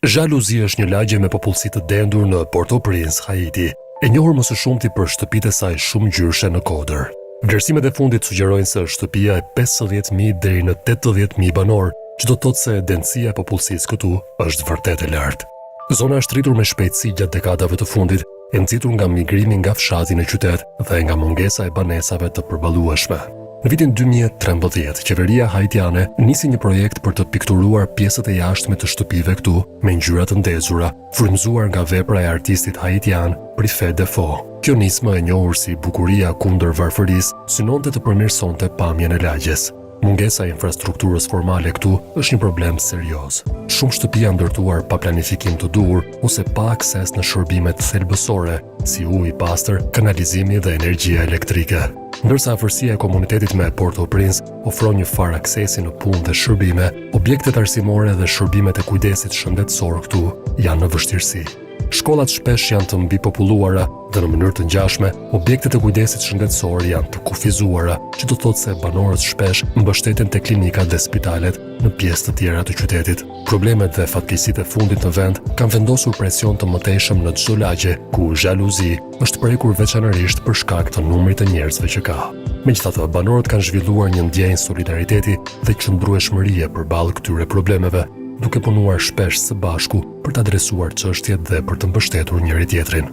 Jalousie është një lagje me popullsi të dendur në Port-au-Prince, Haiti, e njohur më së shumti për shtëpitë e saj shumëngjyrëshe në kodër. Vlerësimet e fundit sugjerojnë se është shtëpia e 50.000 deri në 80.000 banorë, që do të thotë se dendësia e popullsisë këtu është vërtet e lartë. Zona është rritur me shpejtësi gjatë dekadave të fundit, e nxitur nga migrimi nga fshati në qytet dhe nga mungesa e banesave të përballueshme. Në vitin 2013, qeveria haitiane nisi një projekt për të pikturuar pjesët e jashtme të shtëpive këtu me ngjyra të ndezura, frymëzuar nga vepra e artistit haitian Prifè Defo. Kjo nismë e njohur si Bukuria kundër varfërisë synonte të përmirësonte pamjen e lagjes. Mungesa e infrastrukturës formale këtu është një problem serioz. Shumë shtëpi janë ndërtuar pa planifikim të duhur ose pa akses në shërbimet thelbësore, si uji i pastër, kanalizimi dhe energjia elektrike. Ndërsa afërsia e komunitetit me Port-au-Prince ofron një farë aksesi në punë dhe shërbime, objektet arsimore dhe shërbimet e kujdesit shëndetësor këtu janë në vështirësi. Shkollat shpesh janë të mbipopulluara dhe në mënyrë të ngjashme, objektet e kujdesit shëndetësor janë të kufizuara, që do të thotë se banorët shpesh mbështeten te klinikat dhe spitalet në pjesë të tjera të qytetit. Problemet dhe fatkeqësitë e fundit në vend kanë vendosur presion të mëtejshëm në çdo lagje, ku Jalousie është prekur veçanërisht për shkak të numrit të njerëzve që ka. Megjithatë, banorët kanë zhvilluar një ndjenjë solidariteti dhe qëndrueshmërie përballë këtyre problemeve, duke punuar shpesh së bashku për të adresuar çështjet dhe për të mbështetur njëri-tjetrin.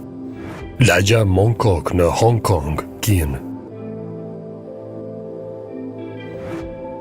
Lagja Mong Kok në Hong Kong, Kinë.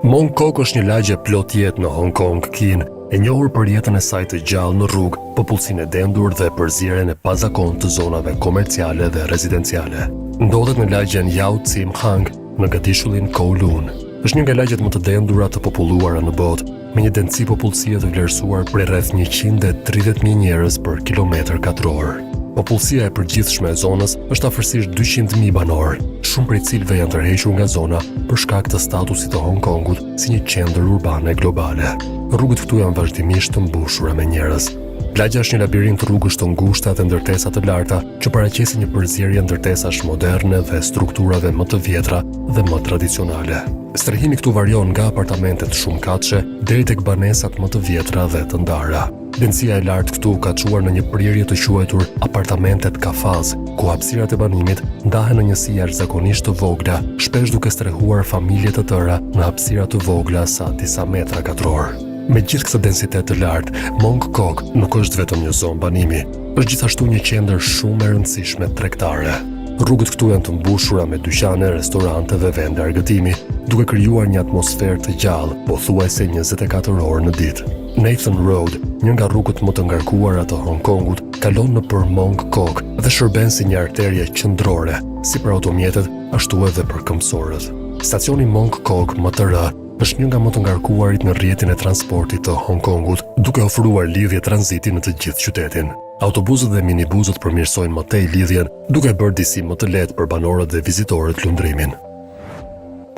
Mong Kok është një lagje plot jetë në Hong Kong, Kinë, e njohur për jetën e saj të gjallë në rrugë, popullsinë e dendur dhe përzierjen e pazakontë të zonave komerciale dhe rezidenciale. Ndodhet në lagjen Yau Tsim Hang në gadishullin Kowloon. Është një nga lagjet më të dendura të populluara në botë, me një dendësi popullsie të vlerësuar prej rreth 130.000 njerëz për kilometër katror. Popullsia e përgjithshme e zonës është afërsisht 200.000 banorë, shumë prej cilëve janë tërhequr nga zona për shkak të statusit të Hong Kongut si një qendër urbane globale. Rrugët këtu janë vazhdimisht të mbushura me njerëz. Lagja është një labirint rrugësh të ngushta dhe ndërtesa të larta që paraqesin një përzierje ndërtesash moderne dhe strukturave më të vjetra dhe më tradicionale. Strehimi këtu varion nga apartamentet shumëkatëshe deri tek banesat më të vjetra dhe të ndara. Dendësia e lartë këtu ka çuar në një prirje të quajtur apartamentet kafaz, ku hapësirat e banimit ndahen në njësi jashtëzakonisht të vogla, shpesh duke strehuar familje të tëra në hapësira të vogla sa disa metra katror. Me gjithë këtë densitet të lartë, Mong Kok nuk është vetëm një zonë banimi, është gjithashtu një qendër shumë e rëndësishme tregtare. Rrugët këtu janë të mbushura me dyqane, restorante dhe vende argëtimi, duke krijuar një atmosferë të gjallë, pothuajse 24 orë në ditë. Nathan Road, një nga rrugët më të ngarkuara të Hong Kongut, kalon nëpër Mong Kok dhe shërben si një arterie qendrore, si për automjetet, ashtu edhe për këmbësorët. Stacioni Mong Kok MTR është një nga më të ngarkuarit në rrjetin e transportit të Hong Kongut, duke ofruar lidhje tranziti në të gjithë qytetin. Autobusët dhe minibusët përmirësojnë më tej lidhjen, duke bërë disi më të lehtë për banorët dhe vizitorët lundrimin.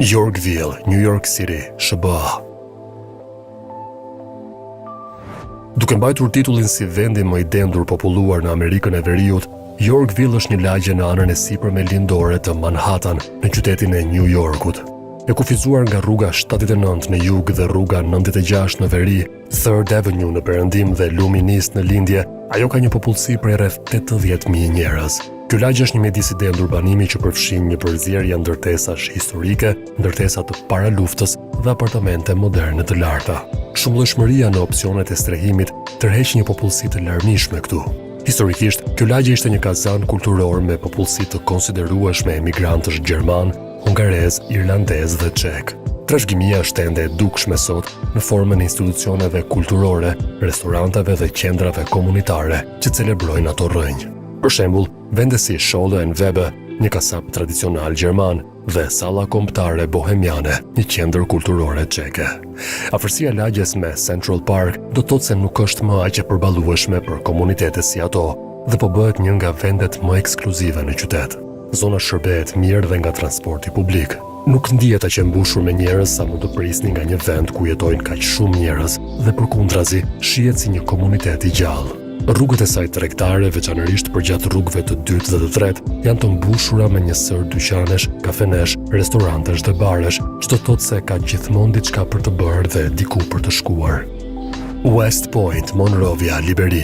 Yorkville, New York City, SHBA. Duke mbajtur titullin si vendi më i dendur populluar në Amerikën e Veriut, Yorkville është një lagje në anën e sipërme lindore të Manhattan, në qytetin e New Yorkut. E kufizuar nga rruga 79 në jug dhe rruga 96 në veri, Third Avenue në perëndim dhe lumi East në lindje, ajo ka një popullsi prej rreth 80.000 njerëz. Kjo lagje është një mjedis i dendur banimi që përfshin një përzierje ndërtesash historike, ndërtesa të paraluftës dhe apartamente moderne të larta. Shumëllojshmëria në opsionet e strehimit tërheq një popullsi të larmishme këtu. Historikisht, kjo lagje ishte një kazan kulturor me popullsi të konsiderueshme emigrantësh gjermanë, hungarezë, irlandezë dhe çekë. Trashëgimia është ende e dukshme sot në formën e institucioneve kulturore, restoranteve dhe qendrave komunitare që celebrojnë ato rrënjë. Për shembull, vende si Scholle and Weber, një kasap tradicional gjerman, dhe Salla Kombëtare Bohemiane, një qendër kulturore çeke. Afërsia e lagjes me Central Park do të thotë se nuk është më aq e përballueshme për komunitete si ato dhe po bëhet një nga vendet më ekskluzive në qytet. Zona shërbehet mirë dhe nga transporti publik. Nuk ndihet aq e mbushur me njerëz sa mund të prisni nga një vend ku jetojnë kaq shumë njerëz dhe përkundrazi shihet si një komunitet i gjallë. Rrugët e saj tregtare, veçanërisht përgjatë rrugëve të dytë dhe të tretë, janë të mbushura me një sërë dyqanesh, kafenesh, restorantesh dhe baresh, që do të thotë se ka gjithmonë diçka për të bërë dhe diku për të shkuar. West Point, Monrovia, Liberi.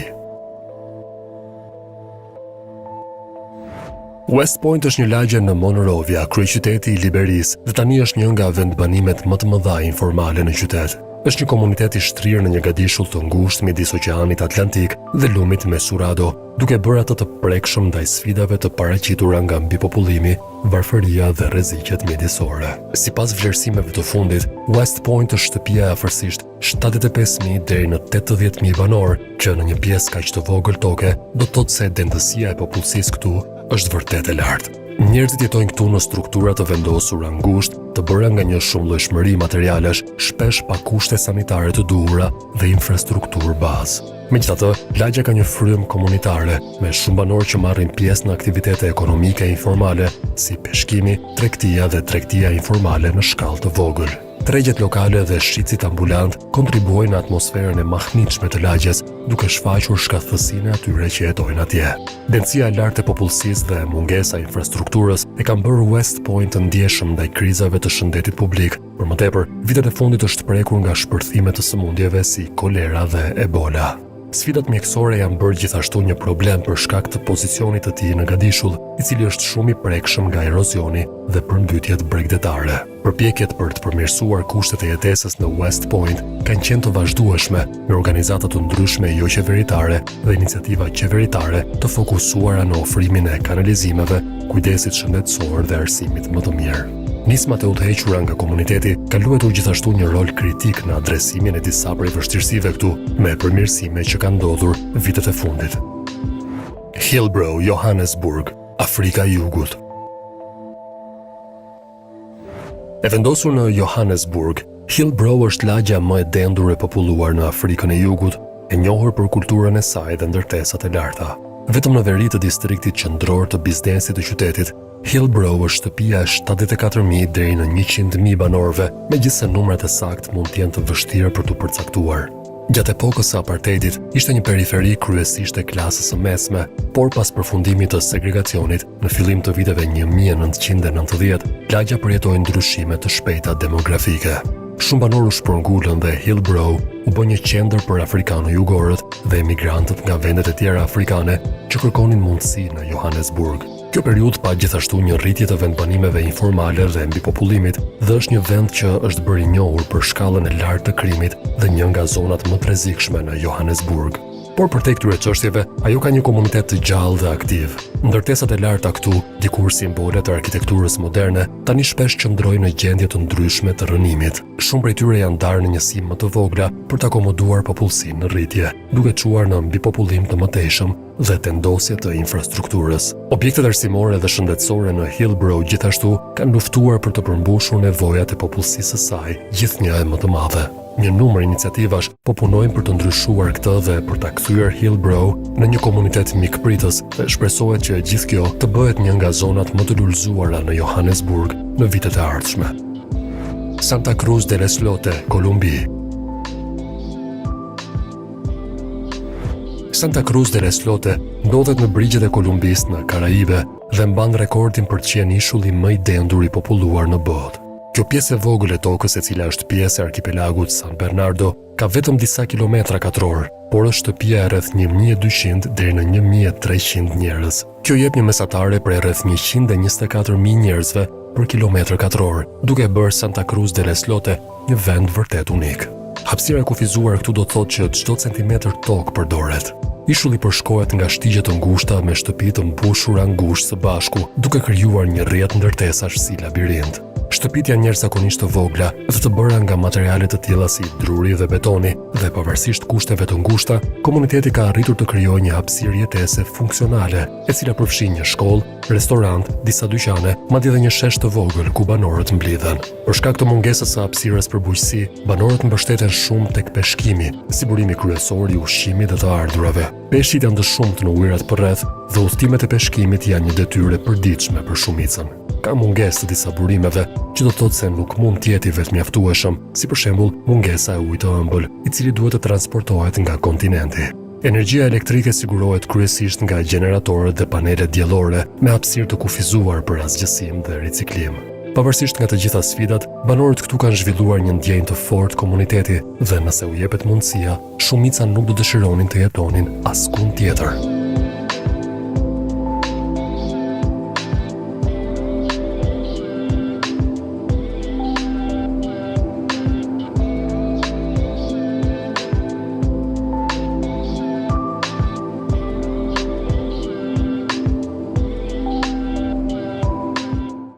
West Point është një lagje në Monrovia, kryeqyteti i Liberisë, dhe tani është një nga vendbanimet më të mëdha informale në qytet. Është një komunitet i shtrirë në një gadishull të ngushtë midis Oqeanit Atlantik dhe lumit Mesurado, duke bërë atë të prekshëm ndaj sfidave të paraqitura nga mbipopullimi, varfëria dhe rreziqet mjedisore. Sipas vlerësimeve të fundit, West Point është shtëpia e afërsisht 75.000 deri në 80.000 banorë, që në një pjesë kaq të vogël toke do të thotë se dendësia e popullsisë këtu është vërtet e lartë. Njerëzit jetojnë këtu në struktura të vendosura ngushtë, të bëra nga një shumëllojshmëri materialesh, shpesh pa kushte sanitare të duhura dhe infrastrukturë bazë. Megjithatë, lagja ka një frymë komunitare, me shumë banorë që marrin pjesë në aktivitete ekonomike informale, si peshkimi, tregtia dhe tregtia informale në shkallë të vogël. Tregjet lokale dhe shitësit ambulantë kontribuojnë në atmosferën e mahnitshme të lagjes, duke shfaqur shkathtësinë e atyre që jetojnë atje. Dendësia e lartë e popullsisë dhe mungesa e infrastrukturës e kanë bërë West Point të ndjeshëm ndaj krizave të shëndetit publik. Për më tepër, vitet e fundit është prekur nga shpërthime të sëmundjeve si kolera dhe Ebola. Sfidat mjekësore janë bërë gjithashtu një problem për shkak të pozicionit të tij në gadishull, i cili është shumë i prekshëm nga erozioni dhe përmbytjet bregdetare. Përpjekjet për të përmirësuar kushtet e jetesës në West Point kanë qenë të vazhdueshme, me organizata të ndryshme joqeveritare dhe iniciativa qeveritare të fokusuara në ofrimin e kanalizimeve, kujdesit shëndetësor dhe arsimit më të mirë. Nismat e udhëhequra nga komuniteti kanë luajtur gjithashtu një rol kritik në adresimin e disa prej vështirësive këtu, me përmirësime që kanë ndodhur vitet e fundit. Hillbrow, Johannesburg, Afrika e Jugut. E vendosur në Johannesburg, Hillbrow është lagja më e dendur e populluar në Afrikën e Jugut, e njohur për kulturën e saj dhe ndërtesat e larta. Vetëm në veri të distriktit qendror të biznesit të qytetit, Hillbrow është shtëpia e 74.000 deri në 100.000 banorëve, megjithëse numrat e saktë mund të jenë të vështirë për t'u përcaktuar. Gjatë epokës së apartheidit, ishte një periferi kryesisht e klasës së mesme, por pas përfundimit të segregacionit, në fillim të viteve 1990, lagja përjetoi ndryshime të shpejta demografike. Shumë banorë u shpërngulën dhe Hillbrow u bë një qendër për afrikano-jugorët dhe emigrantët nga vendet e tjera afrikane që kërkonin mundësi në Johannesburg. Kjo periudhë pa gjithashtu një rritje të vendbanimeve informale dhe mbipopullimit dhe është një vend që është bërë i njohur për shkallën e lartë të krimit dhe një nga zonat më të rrezikshme në Johannesburg. Por përtej këtyre çështjeve, ajo ka një komunitet të gjallë dhe aktiv. Ndërtesat e larta këtu, dikur simbole të arkitekturës moderne, tani shpesh qëndrojnë në gjendje të ndryshme të rrënimit. Shumë prej tyre janë ndarë në njësi më të vogla për të akomoduar popullsinë në rritje, duke çuar në mbipopullim të mëtejshëm dhe tendosje të infrastrukturës. Objektet arsimore dhe shëndetësore në Hillbrow gjithashtu kanë luftuar për të përmbushur nevojat e popullsisë së saj gjithnjë e më të madhe. Një numër iniciativash po punojnë për të ndryshuar këtë dhe për ta kthyer Hillbrow në një komunitet mikpritës dhe shpresohet që e gjithë kjo të bëhet një nga zonat më të lulëzuara në Johannesburg në vitet e ardhshme. Santa Cruz del Islote, Kolumbi. Santa Cruz del Islote ndodhet në brigjet e Kolumbisë në Karaibe dhe mban rekordin për të qenë ishulli më i dendur i populluar në botë. Kjo pjesë e vogël e tokës e cila është pjesë e arkipelagut San Bernardo ka vetëm disa kilometra katrorë, por është shtëpia e rreth 1200 deri në 1300 njerëz. Kjo jep një mesatare prej rreth 124.000 njerëzve për kilometër katror, duke e bërë Santa Cruz del Islote një vend vërtet unik. Hapësira e kufizuar këtu do të thotë që çdo centimetër tokë përdoret. Ishulli përshkohet nga shtigje të ngushta me shtëpi të mbushura ngushtë së bashku, duke krijuar një rrjet ndërtesash si labirint. Shtëpitë janë jashtëzakonisht të vogla dhe të bëra nga materiale të tilla si druri dhe betoni, dhe pavarësisht kushteve të ngushta, komuniteti ka arritur të krijojë një hapësirë jetese funksionale, e cila përfshin një shkollë, restorant, disa dyqane, madje edhe një shesh të vogël ku banorët mblidhen. Për shkak të mungesës së hapësirës për bujqësi, banorët mbështeten shumë tek peshkimi, si burimi kryesor i ushqimit dhe të ardhurave. Peshqit janë të shumtë në ujërat përreth dhe udhëtimet e peshkimit janë një detyrë e përditshme për shumicën. Ka mungesë të disa burimeve, që do të thotë se nuk mund të jetë i vetëmjaftueshëm, si për shembull mungesa e ujit të ëmbël, i cili duhet të transportohet nga kontinenti. Energjia elektrike sigurohet kryesisht nga gjeneratorët dhe panelet diellore me hapësirë të kufizuar për asgjësim dhe riciklim. Pavarësisht nga të gjitha sfidat, banorët këtu kanë zhvilluar një ndjenjë të fortë komuniteti dhe nëse u jepet mundësia, shumica nuk do dëshironin të jetonin askund tjetër.